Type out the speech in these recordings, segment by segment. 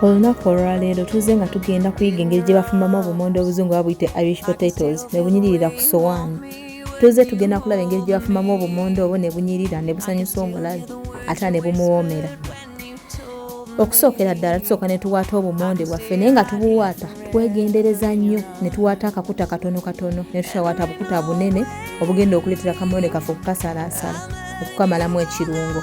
Olunaku olwaleero tuzze nga tugenda kuyiga engeri gye bafumbamu obumonde obuzungu oba buyite Irish potatoes ne bunyiririra ku ssowaani. Tuzze tugenda kulaba engeri gye bafumbamu obumonde obwo ne bunyirira ne busanyusa omulabi ate ne bumuwoomera. Okusookera ddala tusooka ne tuwaata obumonde bwaffe naye nga tubuwaata twegendereza nnyo ne tuwaata akakuta katono katono ne tutawaata bukuta bunene obugenda okuleetera kamonde kaffe okukasalaasala okukamalamu ekirungo.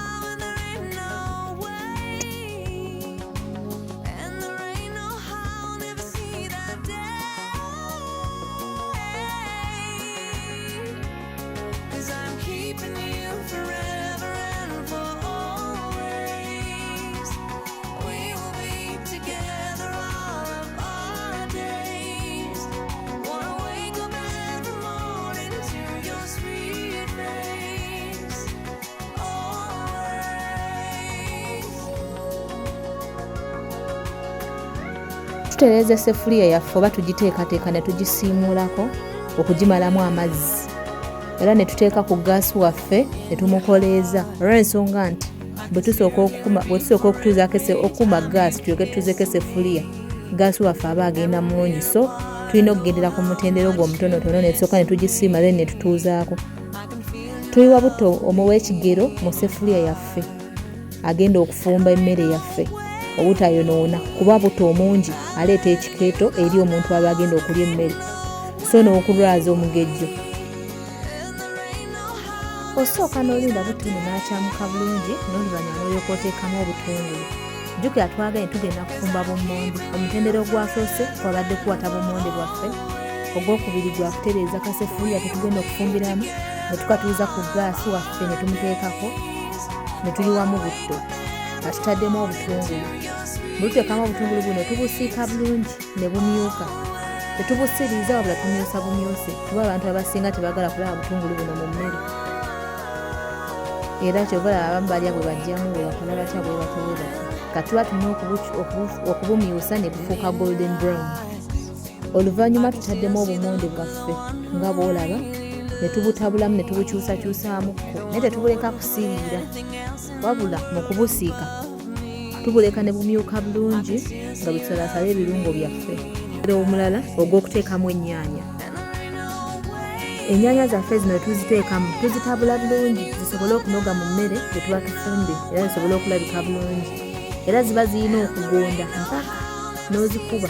Tutereeza essefuliya yaffe oba tugiteekateeka ne tugisiimuulako okugimalamu amazzi era ne tuteeka ku ggaasi waffe ne tumukoleeza olw'ensonga nti bwe tusooka okukuma bwe tusooka okutuuzaako okukuma ggaasi tulyoke tutuuzeeko essefuliya ggaasi waffe aba agenda mungi so tulina okugendera ku mutendera ogwo omutonotono ne tusooka ne tugisiima then ne tutuuzaako. Tuyiwa butto ow'ekigero mu ssefuliya yaffe agenda okufumba emmere yaffe obutayonoona kuba butto omungi aleeta ekikeeto eri omuntu aba agenda okulya emmere so n'okulwaza omugejjo. Osooka n'olinda butto ono n'akyamuka bulungi n'oluvannyuma n'olyoka oteekamu obutungulu. Jjukira twaganye tugenda kufumba bummonde. Omutendera ogwasoose kwabadde kuwata bummonde bwaffe, ogwokubiri gwa kutereeza kasefuliya ke tugenda okufumbiramu ne tukatuuza ku ggaasi waffe ne tumuteekako ne tuyiwamu butto nga tutaddemu obutungulu. Bwe tuteekamu obutungulu buno tubusiika bulungi ne bumyuka. Tetubusiiriiza wabula tumyusa bumyuse kuba abantu abasinga tebaagala kulaba butungulu buno mu mmere. Era kyova olaba abamu balya bwe baggyamu bwe bakola batya bwe batyo bwe batyo. Kati tuba tulina okubumyusa ne bufuuka golden brown. Oluvannyuma tutaddemu obumonde bwaffe nga bw'olaba ne tubutabulamu ne tubukyusakyusaamukko naye tetubuleka kusiiriira wabula mu kubusiika tubuleka ne bumyuka bulungi nga bwe tusalaasala ebirungo byaffe. Omulala ogw'okuteekamu ennyaanya. Ennyaanya zaffe zino tuziteekamu tuzitabula bulungi zisobole okunoga mu mmere gye tuba tufumbye era zisobole okulabika bulungi era ziba zirina okugonda mpaka n'ozikuba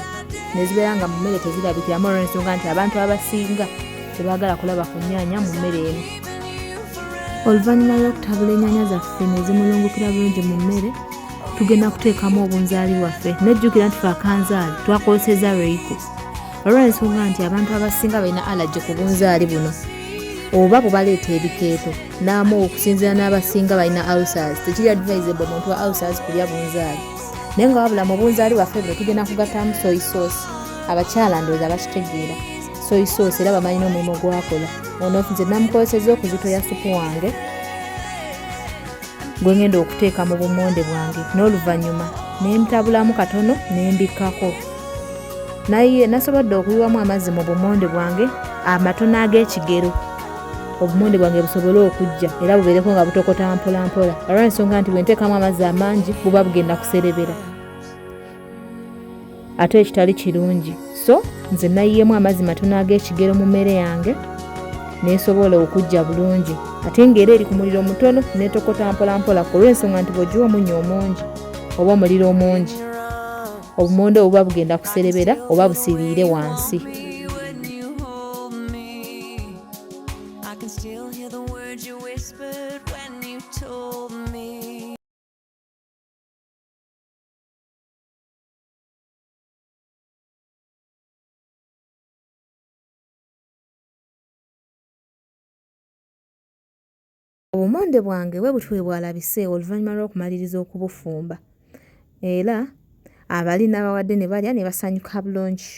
ne zibeera nga mu mmere tezirabikiramu olw'ensonga nti abantu abasinga tebaagala kulaba ku nnyaanya mu mmere eno. Oluvannyuma lw'okutabula ennyaanya zaffe ne zimulungukira bulungi mu mmere tugenda kuteekamu obunzaali bwaffe nejjukira nti fe akanzaali twakozesezza royco olw'ensonga nti abantu abasinga balina alaje ku bunzaali buno oba bubaleeta ebikeeto naamu okusinziira n'abasinga balina ulcers tekiri advisable omuntu wa ulcers kulya bunzaali naye nga wabula mu bunzaali bwaffe buno tugenda kugattamu soy sauce abakyala ndowooza bakitegeera soy sauce era bamanyi n'omulimu gwakola ono nze namukozesezza okuzitoya supu wange gwe ngenda okuteeka mu bumonde bwange n'oluvannyuma ne ntabulamu katono ne mbikkako naye nasobodde okuyiwamu amazzi mu bumonde bwange amatono ag'ekigero obumonde bwange busobole okujja era bubeereko nga butokota mpolampola olw'ensonga nti bwe nteekamu amazzi amangi buba bugenda kuserebera ate ekitali kirungi so nze nayiyeemu amazzi matono ag'ekigero mu mmere yange nesobola okujja bulungi ate ng'era eri ku muliro mutono netokota mpolampola ku olw'ensonga nti bw'ogiwa omunnyo omungi oba omuliro omungi obumonde obuba bugenda kuserebera oba busiriire wansi. Obumonde bwange bwe butyo bwe bwalabise oluvannyuma lw'okumaliriza okubufumba era abali nabawadde ne balya ne basanyuka bulungi.